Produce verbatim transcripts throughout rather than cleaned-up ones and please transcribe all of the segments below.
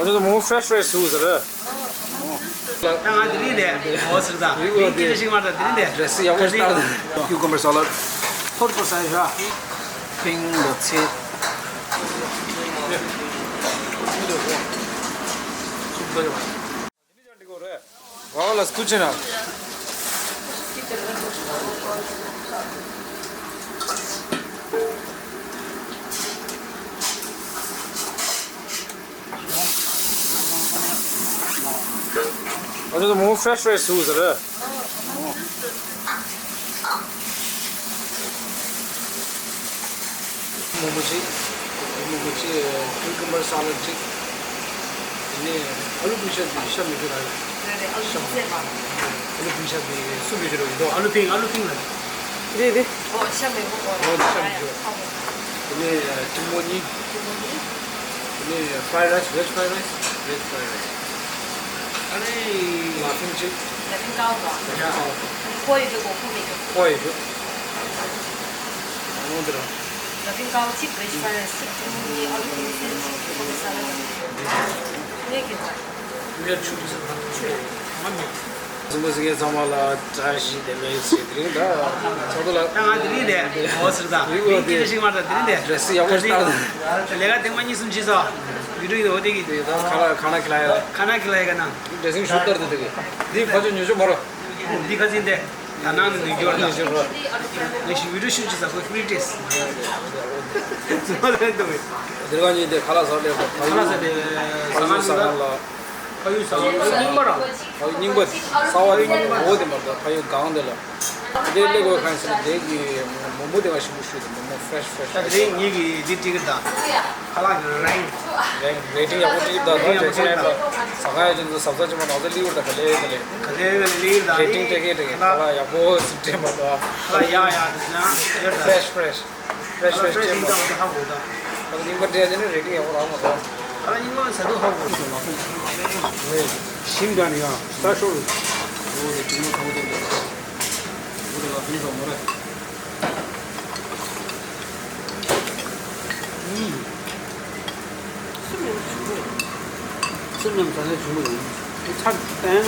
ཁྱོད་ཚོ་མོ་ཕེ་རེ་ཤི་ཕེ་རེ་ཤི་ཟེར། ད་ང་དེ་རིང་དེ་འོ་ཟེར་ད་མིང་ཅི་ཞིག་མ་ད་དེ་རིང་དེ་ཌེ་སི་ཡག་པོ་ཞིག་བཏང་། ཀིའུ་ཀམ་བར་སཱ་ལཌ། ཧོཊ་པོ་སཱ་ལཌ་ར། ཕིང་དང་ཚེ། ཨོ་ལ་སྐུ་ཅི་ན། ཨ་ནི་མོ་ཕེ་རེ་ཤི་ཕེ་རེ་ཤི་ཟེར། མོག་མོག་གཅིག་མོག་མོག་གཅིག་ཀིའུ་ཀམ་བར་སཱ་ལཌ་གཅིག་དེ་ནས་ཨ་ལུ་ཕིང་ཤ་དེ་ཤ་མི་དགོས་ར། རེད་རེད། ཨ་ལུ་ཤ་ཕིང་ཤ་དེ། ཨ་ལུ་ཕིང་ཤ་དེ་སུ་མི་བྱེད་རོགས་ཡིན་དོ། ཨ་ལུ་ཕིང་ཨ་ལུ་ཕིང་ལ། རེད་རེད། ཨོ་ཤ་མི་དགོས་གོ། ཨོ་ཤ་མི་དགོས། དེ་ནས་ཐུན་མོང་གཉིས། དེ་ནས་ཕ་རའི་རའི་སི། ཝེ་ཇི་ཕ་རའི་རའི་སི། ཝེ་ཇི་ཕ་རའི་རའི་སི། ཨ་ནི་ལ་ཕིང་གཅིག་ལ་ཕིང་ཀའོ་ར། ལ་ཕིང་ཀའོ། ཁོ་ཡི་དེ་གོ་ཁོ་མི་དགོས། ཁོ་ཡི་དགོས། ཨོ་འདི་ར། ལ་ཕིང་ཀའོ་གཅིག་ཝེ་ཇི་ཕ་རའི་རའི་སི་གཅིག་ཐུན་མོང་གཉིས། ཨ་ལུ་ཕིང་ཤ་གཅིག་ཀིའུ་ཀམ་བར་སཱ་ལཌ་གཅིག་ངས་ཁྱེར་བ། ངས་ཆུ་ཆུ་ཟ་ཆུ་ང་མི། གཟིགས་མོ་གཟིགས་མཁན་ཚང་མ་ལ་བཀྲ་ཤིས་བདེ་ལེགས་ཟེར། དེ་རིང་ད་ཚོགས་འདུ་ལ། ད་ང་དེ་རིང་དེ་འོ་ཟེར་ད་རིང་གི་ཞིག་མ་ད་དེ་རིང་དེ་ཌེ་སི་ཡག་པོ་ཞིག་བཏང་། ལས་ཀ་ཐེངས་མ་གཉིས་གསུམ་བྱས་སོ། ཡུ་ཊུབ་ཡོད་དེ་གི་དེ་ད་ཁ་ལ་ཁ་ན་ཁི་ལ་ཡ། ཁ་ན་ཁི་ལ་ཡ་ག་ན། ཌེ་སི་ཤུ་ལྟར་དེ་དེ་གི་འདི་ཕ་ཆོ་ཉོ་ཆོ་མ་རོ། འདི་ཁ་ཚིན་དེ། ད་ནང་ནས་ནུས་རྒྱུ་ལ། ལས་ཞིག་བི་ཌིའོ་ཤུ་ཅི་ཟ་ཁོ་ཕི་རི་ཏེས། ཙི་མ་ལ་འདུག་བས། དེ་རིང་ཉིན་དེ་ཁ་ལག་ཟ་ལེ་ཁ་ལག་ཟ་དེ་ཟ་ཁ་ཟ་ཁ་ལ། ཕ་ཡུལ་ཟ་ཁ་ལ་རྙིང་པ་ར། ཕ་ཡུལ་རྙིང་པ་ས་བ་དེ་མ་འོ་དེ་མ་ད་ཕ་ཡུལ་གང་དེ་ལ། དེ་ལེ་གོ་ཁན་སི་དེ་གི་མོ་མོ་དེ་ང་ཞིམ་པོ་ཤུ་དེ་མོ་མོ་ཕེ་རེ་ཤི་ཕེ་རེ་ཤི། ད་དེ་རིང་ངེད་ཀྱི་འདི་ཏི་ཀེ་ཊི་ད། ཁ་ལག་གི་རེ་ཊིང་། རེ་ཊིང་ཡག་པོ་ཅིག་དང་ད་ཇེག་སན་ལ་ཟ་ཁང་ཡ་ཅན་ཚོ་ཟབ་ཚ་ཅིག་མ་ནང་ཚོ་ལིའུར་དང་ག་ལེ་ག་ལེ། ག་ལེ་ག་ལེ་ལིའུར་དང་རེ་ཊིང་སྤྲད་མཁན་སྤྲད་མཁན་ཁ་ལག་ཡག་པོ་ཟིག་སྤྲད་མ་གཏོགས། ཁ་ལག་ཡག་ཡག་དེ་ཚོ་ཡོད་ད། ཕེ་རེ་ཤི་ཕེ་རེ་ཤི་ཕེ་རེ་ཤི་ཕེ་རེ་ཤི་ཕེ་རེ་ཤི་ཡིན་ཙང་ཧ་གོ་ད། ཁ་ལག་རྙིང་པ་སྤྲད་ཡ་དེ་ནི་རེ་ཊིང་ཡག་པོ་རག་མ་གཏོགས། ཁ་ལག་རྙིང་པ་ཟ་དུས་ཧ་གོ་ད། ཞིམ་དྲགས་ནི་ཡ་ས་ཤོར། འོ་རེ་ཊིང་མ་ཁ་བོ་དེ་འདྲ། འོ་རེ་ལ་ཕུན་སོགས་མོ་རེ། སེམས་ནང་ཟ་ནས་བྱུང་བ་ཡིན། ཚར་བསྟན།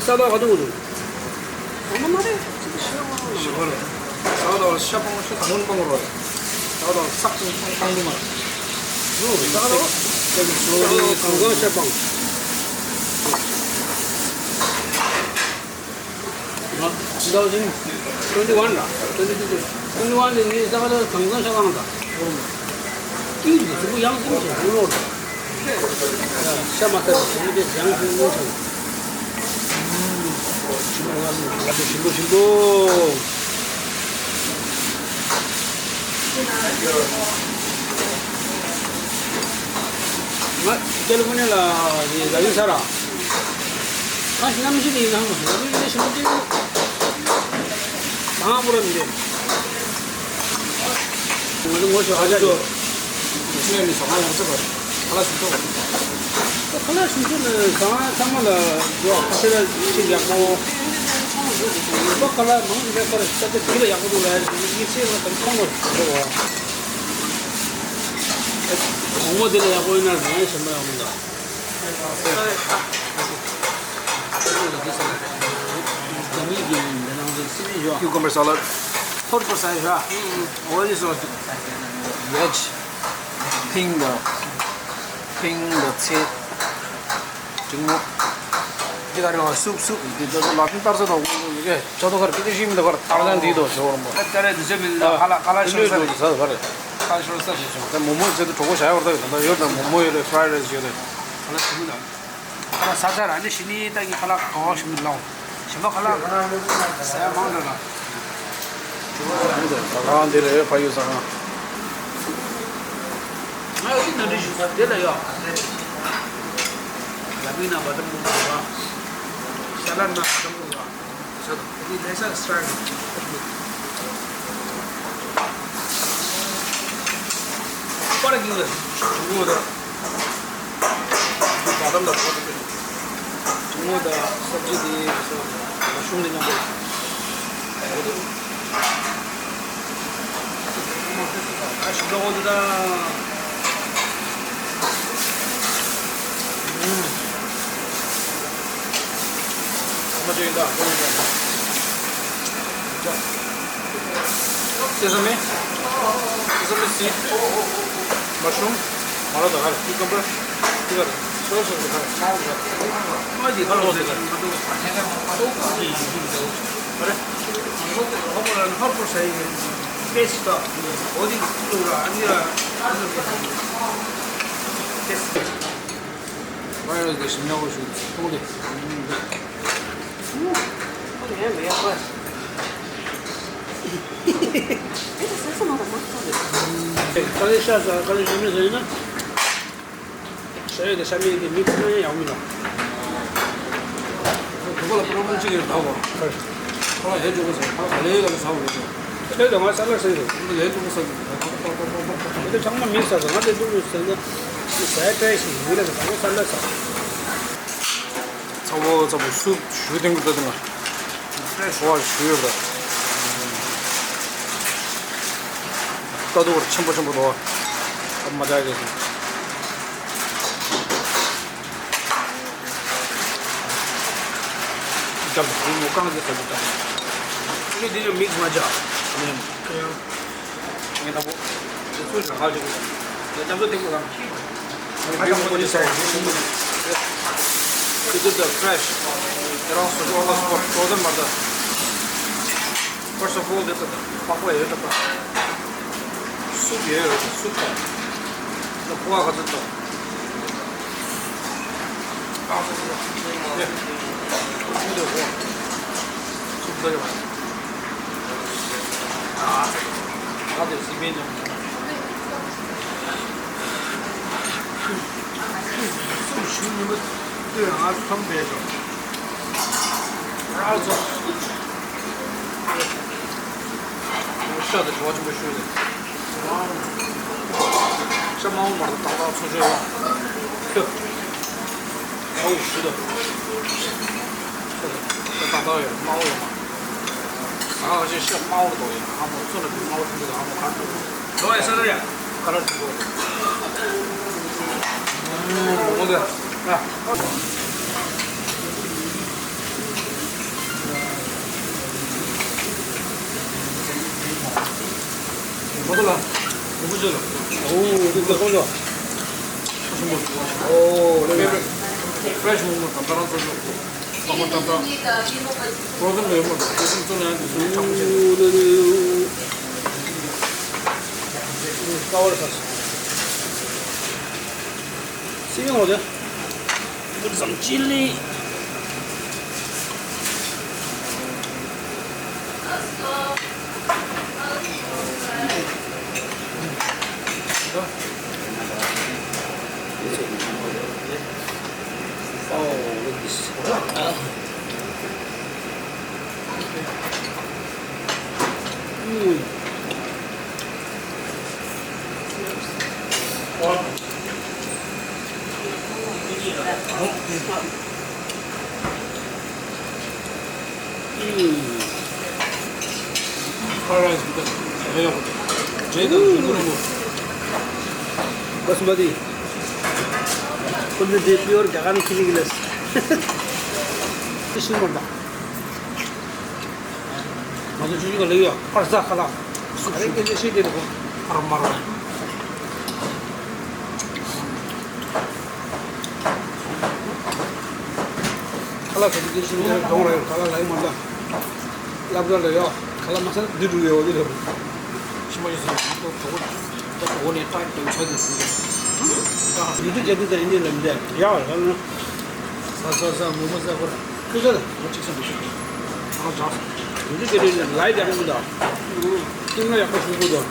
ས་ད་ག་དུང་འདུག་ཞི་བ་རེད། ས་ད་ཤ་སྤང་ཤ་དང་པོ་སྤང་རོགས་རེད། ས་ད་སག་སྤང་སྤང་དུ་མ་རེད། ནོ་ས་ད་ས་ད་གང་གང་ཤ་སྤང་། two thousand twenty-one ལ། twenty twenty twenty-one ལ་ངས་ས་ད་གང་གང་ཤ་སྤང་ད། ཀྱི་ཡང་སེམས་ཤིག་ལོར། ཤ་མ་ཐར་ཞིམ་པོ་དེ་ཡང་སེམས་ལོར་སོང་། ཞིམ་པོ་ཞིམ་པོ། ང་ཀེ་ལི་ཧྥོ་ནི་ཡ་ལ་ཡིན་ས་ར། ཁ་ཤས་གནམ་གཤིས་དེ་ཡིན་ནམ་ལ་ཡིན་ན་ཞིམ་པོ་ཅིག་དང་པོ་ར་མི་འདུག་ང་ཚོ་ངོ་ཤེས་ཧ་ཅང་ཡོད། ཁྱེད་ནི་ཟ་ཁང་ཡོང་ཚེ་བར་ཁ་ལག་ཞིམ་ཚོགས། ཁ་ལག་ཞིམ་ཚོགས་ནི་ཟ་ཁང་ཚང་མ་ལ་ཡོད། ཁ་ཤས་ལ་ཞིག་ཡག་པོ། ཡོད་པ་ཁ་ལག་མང་ཆེ་བས་ཁ་ལག་ས་ཆ་དེ་ལ་ཡག་པོ་འདུག་ལ་ཡིན་ཚེ་ང་དང་ཁོང་ལ་ཞིམ་ཚོགས། གོང་མོ་དེ་ལ་ཡག་པོ་ཡིན་ན་ང་ཞིམ་པ་ཡག་པོ་འདུག Cucumber salad. Hot pot salad, yeah. What is it? Veg. ཕིང་དང་། ཕིང་དང་ཚེ། འབྲིང་མོ། འདི་ག་རེ་བ་སུབ་སུབ་འདི་ལྟ་བུ་ལ་ཕིང་ཏར་ས་དང་གོང་དུ་གི་ཆོ་ཏོ་གར་པི་ཏི་ཤིམ་དང་གར་ཏར་ལན་འདི་དོ་ཆོ་རོ་མོ། ད་ལྟ་རེ་འདི་ཚོ་མི་ལ་ཁ་ལག་ཁ་ལག་ཤོར་ས་རེད། ཁ་ལག་ཤོར་ས་རེད། ད་མོ་མོ་ཚེ་དུ་གྲོགས་པོ་བྱ་ཡོད་ད་ཡོད་ད་ཡོད་ད་མོ་མོ་ཡོད་རེད། ཕ་རའི་རའི་སི་ཡོད་རེད། ཁ་ལག་ཞིམ་ད། ཁ་ལག་ས་ཆ་ར་ནི་ཤི་ནི་ད་གི་ཁ་ལག་ག་བ་ཞིམ་ལའོ། ཞིམ་པ་ཁ་ལག་ཟ་ཡ་མང་དྲགས་ལ། ཟ་ཁང་འདི་ལ་ཡོད། ཕ་ཡུལ་ཟ་ཁང་། ང་ཡོད་ཀྱི་ནང་འདྲི་ཞུ་ས་དེ་ལ་ཡོད། ལ་མིན་ན་བ་དམ་ལུག་ཟ་ཁང་། ཤ་ལ་ན་བ་དམ་ལུག་ཟ། ཟ་དང་། དེ་ལས་ས་སི་ཊལ་པར་གྱི་ལ་ཇུ་གུ་ད། བ་དམ་ལ་གོ་ཏེ། ཇུ་གུ་ད་སབ་ཇི་དེ་སོ་མ་ཤུམ་དེ་མཉམ་པོ་གོ་ཏེ། ཨ་ཞིམ་པོ་འདུག་ད། ཨུམ། ཨ་མ་ཅོ་ཡིན་ད། ཟེ་སཱ་མི། ཟེ་སཱ་མི་སིཌ། མ་ཤུམ། མ་ལོ་ད་ག་རེ། ཀིའུ་ཀམ་བར། དེ་ག་རེ། སོ་སོ་དེ་ག་རེ། མ་འོ་དེ་ག་རེ། མ་འོ་དེ་ག་རེ། ཨ་རེ། ཧོར་པོ་ར་ཧོར་པོ་ས་ཡི་ཏེ་སི་ཊི་ད། འོ་དེ་ལུག་ར་ཨ་ནི་ར་ཨ་ནི་ར་ཏེ་སི་ཊི། ཕ་ཡུལ་གྱི་ཞིམ་ཉམས་པོ་ཞིག་གཏོང་དེ། དཀའ་ལས་ཤ་ཟ། དཀའ་ལས་ཤ་མེད་ཟ་ཡིན་ན། ཤ་ཡོད་དེ་ཤ་མེད་དེ་མི་ཁོ་ན་ཡང་ཡག་མི་འདུག་གོ་ལ་པོ་རོ་མོན་གཅིག་ཡོད་ད་བ། ཁོ་ལ་ཡོད་ཅུང་གོ་ཟེར། ཁོ་ལ་ག་ལེ་ག་ལེ་ཟ་བ་རེད། ཁྱོད་ཀྱིས་ང་ས་ལ་ཟེར་རེད། ཁོ་ལ་ཡོད་ཅུང་གོ་ཟ་གི་རེད། ཁོ་ལ་ཚང་མ་མི་ཟ་ཟ། ང་དེ་འདུག་ཟེར་ན་ཟ་ཏྲའི་ཞིག་མི་ལ་ཟ། ང་ས་ལ་ཟ། ཚ་བོ་ཚ་བོ་སུབ་ཞུ་དེང་གི་ད་དེ་ང་ཚོ་བ་ཞུ་ཡོད་པ། ད་དུ་བར་ཆེན་པོ་ཆེན་པོ་འདུག་ཨ་མ་ཅག་གིས་ཀྱང་མོ་རྐང་གི་ས་གི་ཀྱང་། ཁྱོད་འདི་ནས་མིག་མ་བྱ། ངས་ད་པོ། དེ་ཚོ་ཞག་ཁ་ཅིག་ལ་ལྕམ་ཚོ་དེ་ཀོ་ལ། This is the fresh. དེ་རང་སོ་སོ་ལ་སོ་སོ་དེ་མ་ད། First of all, this is the པགས་པ་ཡོད་ད་པ། སུབ་ཡོད་རེད། སུབ་ད། ད་ཁོ་བ་ག་ཚོད་ད། ཤ་དང་ཞུ་བ་ཆེན་པོ་ཞུ་རེད། ཤ་དམར་པོ་མ་གཏོགས་ཏག་ཏག་ཚོ་ཆོས་ཡོད། ཨའུ་ཞུ་དང་། ཤ་ཏག་ཏག་ཡོད། དམར་པོ་ཡོད་མ། ང་ཁ་ཤས་ཤ་དམར་པོ་དོ་ཡོད། ཨ་མོ་ཚོ་ལ་དམར་པོ་ཐུག་གི་ཨ་མོ་ཁ་ཐུག་ལོ་ཡ་ས་ར་ཡ། ཁ་ར་ཐུག་གོ། མོ་དེ། ཨ། མོ་དེ་ལ། མོ་དེ་ལ། ཨོ་དེ་དེ་ཁོང་ལ། ཨོ་ལེ་ལེ། ཕེ་རེ་ཊི། ཕེ་རེ་ཤི་མོག་མོག་དང་ད་རང་ཚོ་ཚོ། ཨ་མ་ཏག་ཏག་ཕོ་རོ་ཛན་ལ་ཡོད་མ་རེད། ཕོ་རོ་ཛན་བཙོང་ན་ཡང་དེ་ཚོ་ཡང་དྲག་པོ་བྱས། ཀ་བར་ཁ་སི་ཡོང་བ་དེ། Put some chili. Oh, look this. Mm. Basmati. Full the pure Gagani chili glass. This is not bad. ང་ཚོ་ཆུ་ཆུ་ག་ལེ་ཡོད། ཁར་ཟ་ཁ་ལག་སུབ་ཨ་རེ་སུབ་ཀེ་ལེ་ཤེས་དེ་ལ་གོ། ཨར་མར། ཁ་ལག་ཟ་དུས་དེ་ཤིང་དེ་གདོང་ར་ཡོད། ཁ་ལག་ལ་ཡི་མ་འདའ། སླབ་ག་ལ་ཡོད། ཁ་ལག་མ་ཟ་དུས་འགྲོ་ཡོད་དེ་ལ་གོ། ཤི་མ་ཡོད་ཟེར་ན་ང་ཚོ་གྲོགས་པོ་ད་གྲོགས་པོ་ནས་ཏག་ཏག་ཆ་དུས་འགྲོ་ཡོད། ཡུལ་དུ་བྱ་དུས་ད་ཡིན་དེ་ལ་མི་འདའ་ཡ་ཡ་ན། ཟ་ཟ་ཟ་ངོ་མ་ཟ་གོ་ར་ཁོས་ཟ་ད་ངོ་གཅིག་ཟ་མི་ཤེས། ཨ་ཅག་འདི་དེ་རིང་ལའི་རྒྱག་གི་འདུག་ཁྱིམ་ལ་ཡག་པོ་ཞུ་དགོས་འདུག་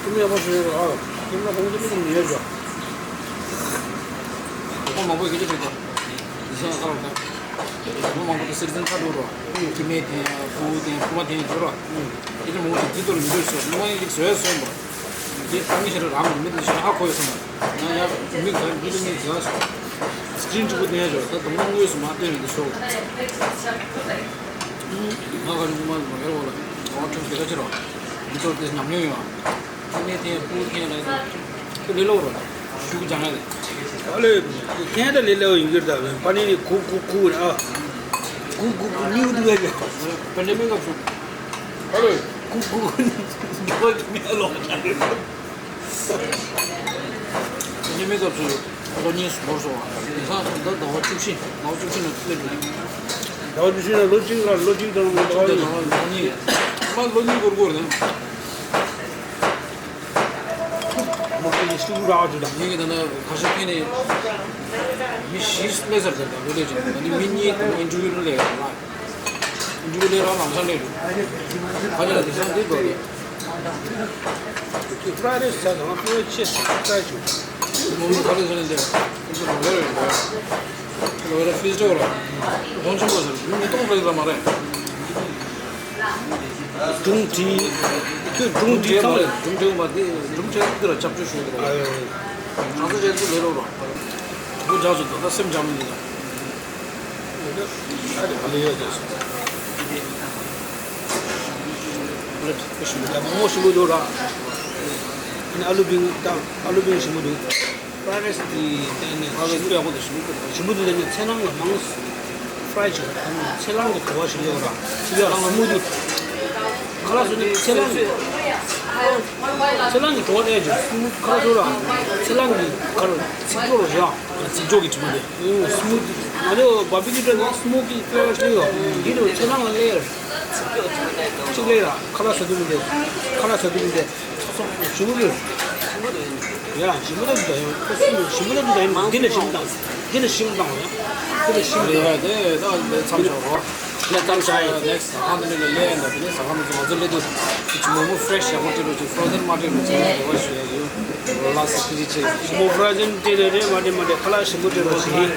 ཁྱིམ་ལ་ཡག་པོ་ཞུ་ཡོད། ཨ། ཁྱིམ་ལ་ཁོང་ཚོ་མི་ཚང་ཉེ་ཡོད་ཅོག་ཁོང་མང་པོ་སྐད་ཆ་དྲིས་ད། ཡིན་ས་ཨ་རོགས་ད། ཁོང་མང་པོ་དེ་སེར་ཚན་ཚ་འགྲོ་རོགས། ཁྱིམ་མི་དེ་བུ་དེ་བུ་མ་དེ་འགྲོ་རོགས། སྐད་ཆ་མང་པོ་དེ་འདི་ཐོག་ལ་མི་འགྲོ་ཟེར། ནུ་མ་ཡིན་ལིག་བཟོས་བཟོས་འགྲོ། དེ་ཏང་མི་ཤ་ར་རང་མི་འདི་ཤ་ཧ་གོ་ཡོད་སོང་ན། ཡང་ཡང་མི་ག་མི་ལ་མི་ག་སོ། སི་ཀྲིན་གཅིག་པུ་བསྟན་ཡ་ཅོག་ད་དུང་དངོས་སུ་མ་བསྟན་ཡོད་འདི་སོ། ང་ག་རེ་ངོ་མ་མ་ཁེར་བོ་ལ་ང་ཁྲོམ་དེ་ག་ཕྱིར་རོ། མི་ཚོར་དེ་ཉམས་མྱོང་ཡོད། ཁྱི་ནས་དེ་སྤུ་ཁེན་ལ་ཁྱི་ལེ་ལོ་རོ། ཞུགས་ཀྱང་ལ། ཨ་ལེ། ཁེན་ད་ལེ་ལོ་ཡིན་གྱི་ད་པ་ནི་ནི་གུ་གུ་གུ་ར། གུ་གུ་གུ་ནིའུ་དུ་བས་ཀྱང་། པ་ནི་མི་ངབ་སོང་། ཨ་ལེ། གུ་གུ་གུ་ནི་ལོ་ཁ་ལེ། ཉི་མའི་སྐབས་སུ་ལོ་གཉིས་སུ་འབོར་སོང་བ། དེང་སང་ད་ཟླ་བ་བཅུ་བཞི། ཟླ་བ་བཅུ་བཞི་ནང་སླེབས་འདུག་ཟླ་བ་བཅུ་བཞི་ནང་ལོ་གཅིག་ལ་ལོ་གཅིག་དང་ལོ་ལོ་གཉིས། མ་ལོ་གཉིས་འགོར་འགོར་ནས། མ་ཁོ་ཡི་སུ་ར་ཅུ་དང་། ངེད་ཀྱི་ད་ལྟ་ཁ་ཤས་ཕན་ནས་མི་བཞི་སླེབས་ཚར་ཟེར། ད་ལོ་ལས་ཀྱི་ད་ནི་མི་གཉིས་དང་ཨིན་ཊར་བིའུ་ལས་ཡོད་ལ། འཇུ་ལེ་རང་ལམ་སང་ལས་འདུག་ཁ་ཉིན་ལ་དེ་སང་འདི་འགྲོ་རེད། ཁྱོད་ཕ་ར་རེ་ཟ་དང་ཕ་ར་ཆེ་ས་ཁ་ཆུ། མོ་མོ་ཁ་ལེ་ཟ་ནས་འདི་ཁོང་ཚོ་ལོ་རེ་རེད། ལོ་རེ་ཕིས་ཏོག་ར། གོང་ཆེན་པོ་ཟེར་མི་གཏོང་རེད་ལ་མ་རེད། སྒྲུང་བྲིས། ཁྱོད་སྒྲུང་བྲིས་ཚང་རེད། སྒྲུང་བྲིས་མ་དེ་སྒྲུང་བྲིས་འདི་ལ་སྐྱབས་བཅོལ་ཞུས་འདུག་ར། གྲངས་ཚད་ཅན་ཚོ་ལས་རོགས་ར། བུ་ཇག་ཚོ་ད་སེམས་འཇག་མི་འདུག་ད། ཨ་ལེ་ཡོད་ཀྱང་། ལ་མང་པོ་ཞིག་ཡོད་ར། ཨ་ནི་ཨ་ལུ་བིང་དང་ཨ་ལུ་བིང་ཞིམ་པོ་འདུག་ཕ་ར་རེ་སི་དེ་ནས་ཕ་ར་རེ་སི་ཡག་པོ་འདུག་ཞིམ་པོ་འདུག་ཞིམ་པོ་འདུག་དེ་ནས་ཚལ་སླང་ལ་མང་ཕ་ར་ཡི་བྱས་ཚལ་སླང་གི་བྲོ་བ་ཞིག་ཡོད་ར། ཡ་སི་མུ་ཐི། ཁ་ལག་བཟོ་ནས་ཚལ་སླང་གི་ཚལ་སླང་གི་བྲོ་བ་ལས་ཀྱི་སི་མུ་ཐི་ཁ་ལག་བཟོ་ར། ཚལ་སླང་གི་ཁ་ལག་ཚིག་བྲོ་ར་བཟོ་ཡ། ཚིག་བྲོ་གི་དྲི་མ་དེ། ཨོ་སི་མུ་ཐི། ང་ཚོ་བ་བི་ཀིའུ་སྤྲད་ན་སི་མོ་ཀི་ཕི་ལེ་བར་ཞིག་ཡོད། འདི་ནི་ཚལ་སླང་ལ་སླེབས་ཡོད། གཅིག་སླེབས་ཡོད། ཁ་ལག་ཟ་དུས་མི་འདུག་ཁ་ལག་ཟ་དུས་མི་འདུག་ཚོགས་ཚོགས་ཞིམ་པོ་འདུག་ཡ་ཞིམ་པོ་འདུག་ད་ཡང་ཁོ་སི་མོ་ཞིམ་པོ་འདུག་ད་ཡང་འདི་ལ་ཞིམ་དང་། འདི་ལ་ཞིམ་དང་ཡ། འདི་ལ་ཞིམ་རེད་དང་། བ་དེ་ད་ལས་མཚམས་བཞག་རོགས། ལས་མཚམས་བཞག་ཡ། ནེག་སི་ཟ་ཁང་དེ་ནས་ལས་ལས་ཡིན་ད། དེ་ནས་ཟ་ཁང་མི་ཚོ་ང་ཚོ་སླེབས་དུས་ཅིག་མོག་མོག་ཕི་རེ་ཤི་ཡག་པོ་སྤྲད་རོགས་ཅིག་ཕོ་རོ་ཛན་མ་སྤྲད་རོགས་ཅིག་རེ་བ་ཞུ་ཡ་ཡོད། ལ་སི་ཀི་རི་ཅིག་མོག་མོག་ཕོ་རོ་ཛན་སྤྲད་རེད་རེད། མ་སྤྲད་མ་སྤྲད་ཁ་ལག་ཞིམ་པོ་སྤྲད་རོགས་ཅིག